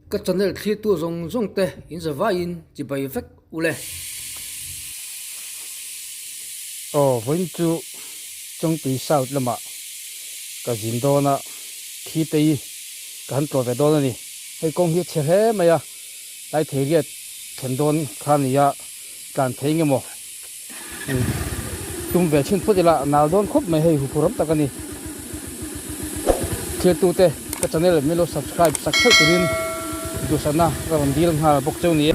Ka channel thlirtu zawng zawng te in zavaiin chibai vek ule. Aw vawiin chu Chawngtui South lamah ka zin dawn a, khi te hi ka han tlawh ve dawn a ni. Hei kawng hi a chhe hle mai a, tlai thei riat thlen dawn kha a ni a, tlan thei nge maw tum ve chhin phawt ila nal dawn khawp mai hei huphur ram tak a ni. Thiltute ka channel min lo subscribe sak theuh turin duhsakna ka rawn dil nghal bawk cheu ni e.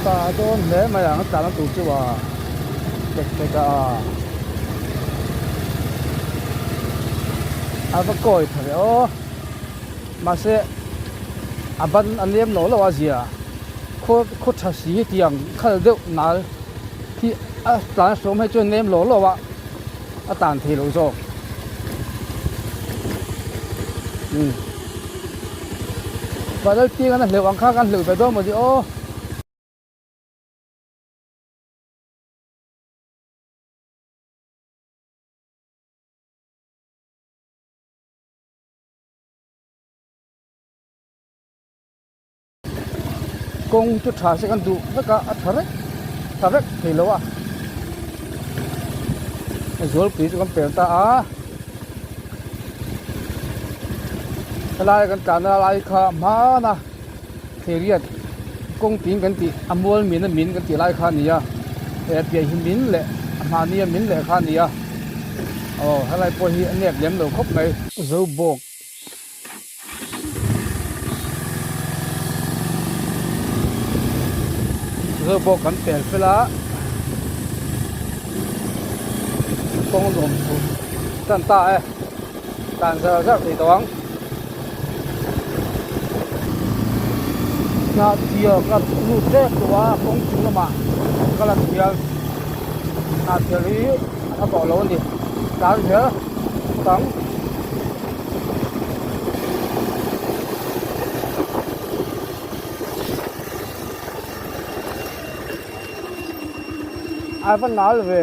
Ta dawn hle mai ang tlan tur chu a tek tek a a va kawi tha ve aw mahse a ban a nem lo lo a zia khaw khaw tha si tiang khal deuh nal hi a tlan sawm hi chuan nem lo lo a a tan thei lo zawk umm Paddle piang an a hleuh ang kha kan hleuh ve dawn maw ni aw. Kawng chu tha se kan duh vek a a tha rek tha vek thei lo a a zualpui chu kan pel ta a helai kan tlan a lai kha hmana thiriat kawng ping kan tih a mual min a min kan tih lai kha a ni a he piah hi min leh a hmahni a min leh kha a ni a aw helai pawh hi a nep lem lo khawp mai zobawk. Zo pawh kan pel fel a kawng nuam chu tan ta e tan zar zar thei tawh ang hnah thial ka lut tep tawh a kawng chung lamah ka la thial hnah thial hi a tha tawh lo a ni tlan zel phawt ang. A va nal ve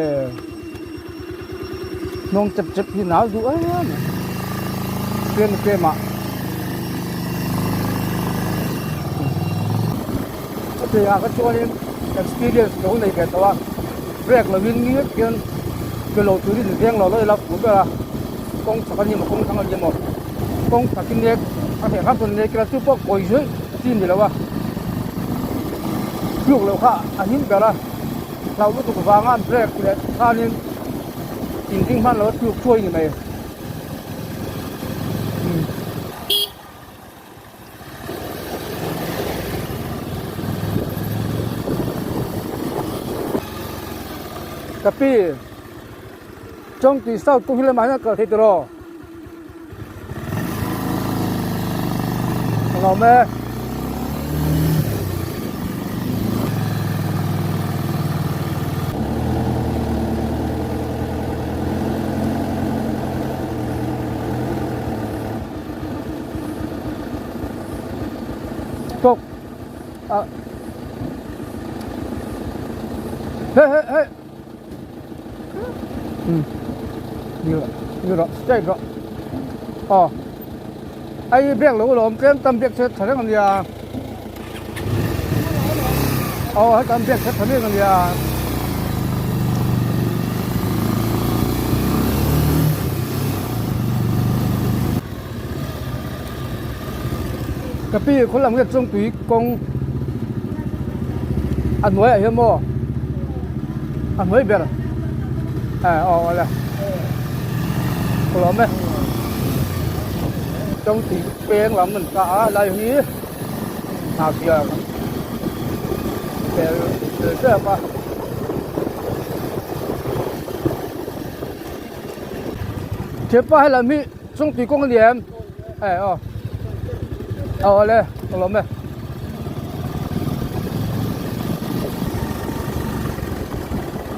hnawng chep chep hi nal duh em a tlem tlem ah hetiang ah kha chuanin experience lo nei ve tawh a brake lovin ngir hian ke lo turin veng lo lo ila fuh ber a. Kawng chak a ni maw kawng thlang a ni maw kawng chak in nek a hreh hram chuan nek ila chu pawh kawi zuaih chi ni lo a tluk loh kha a him ber a hlau lutuk vanga an brake leh khanin in ding hman lo a tluk thuai ni mai. Ka pi. Chawngtui South kawng hi lamah hian a kal thei tawh a lawm e. Tawk a he he he. Straight rawh aw ai biak lo lawm tlem tam biak che tha reng ania aw hetam biak che tha reng ania. Ka pi khaw lam nge chawngtui kawng a hnuaiah hian maw a hnuai ber eh aw awle ka lawm e chawngtui peng lam an ta a lai hi hna bial kan pel tel tep a. Thianpa helam hi chawngtui kawng a ni em? Eh aw aw awle ka lawm e.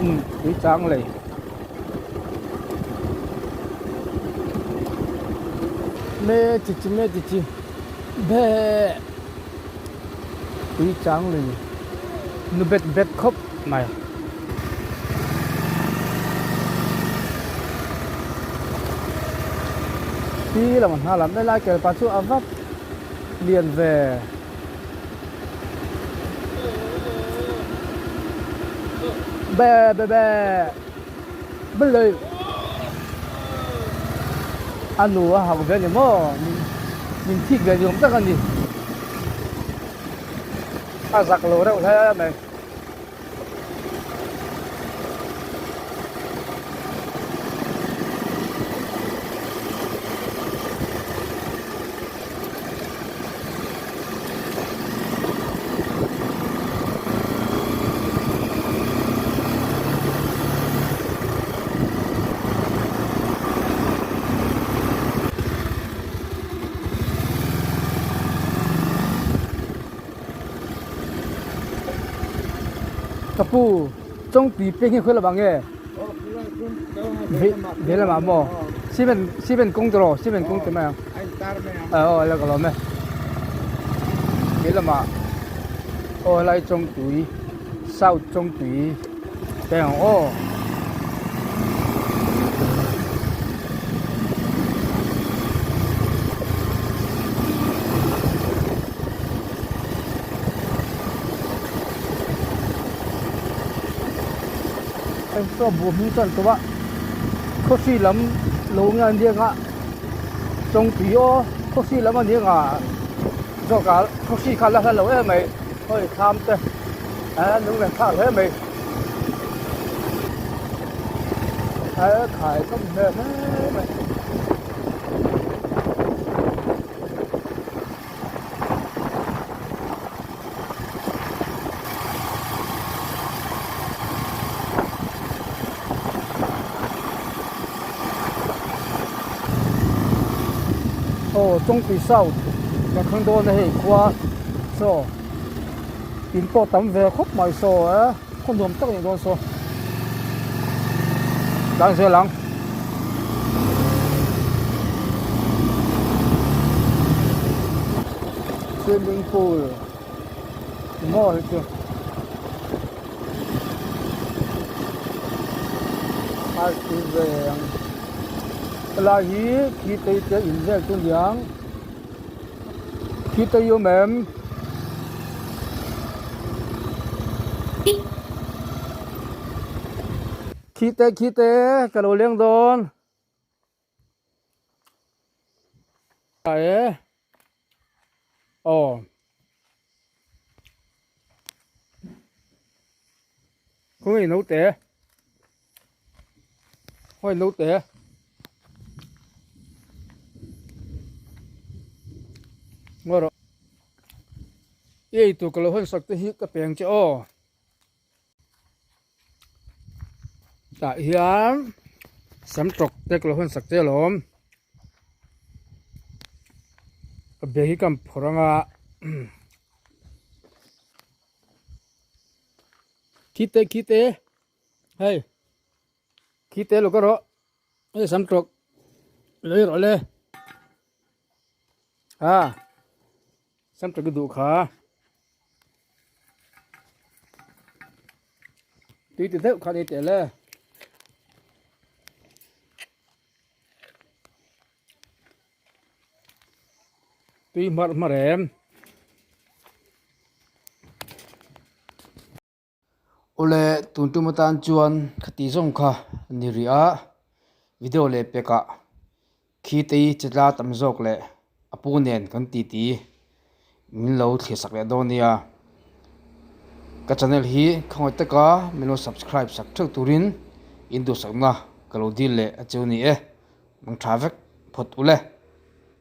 Umm tui chang lei. Me chi chi me chi chi be tui chang lei nu bet bet khawp mai. Ti lam a hna lam helai kelpa chu a vak lian ve. Be be be Bellei a nu a hauh ve a ni maw min thik ve ni awm tak a ni a zak lo reuh hle mai. Ka pu chawngtui peng hi khawi lamah nge vei lamah maw cement cement kawng tawh cement kawng te mai ang aw aw ka lawm e vei lamah aw helai chawngtui south chawngtui peng ang aw. Saw buh hming chuan tum a khawhri lam lo nge an riak a chawngtui aw khawhri lam a ni ang a zawk ah khawhri kha a la hla lo em mai hawi thlam te a lung len thlak hle mai a khai hlawm hle mai. Aw Chawngtui South kan thleng dawn a hei khua saw in pawh tam ve khawp mai saw e khaw nuam tak a nih dawn saw tlan zel ang. Swimming pool maw hi chu a tui ve ang helai hi khi tei te in vel chu niang khi tei awm em. Khi te khi te ka lo leng dawn. E aw khawnge naute khawnge naute ngaw rawh i eitur ka lo hawn sak te hi ka peng che aw. Tah hian sam tawk te ka lo hawn sak che alawm ka bag hi ka han phawrh ang a khite khite hei khite lo ka rawh hei sam tawk lo i rawh le a sam tawk i duh kha. Tui ti deuh kha ni teh le. Tui hmarh hmarh em. Awle tun tum atan chuan khati zawng kha a ni rih a, video leh pekah khi tei chetla tam zawk leh a pu nen kan titi min lo thlir sak leh dawn nia. Ka channel hi khawngaih taka min lo subscribe sak theuh turin in duhsakna ka lo dil leh a chu ni e, mang tha vek phawt ule.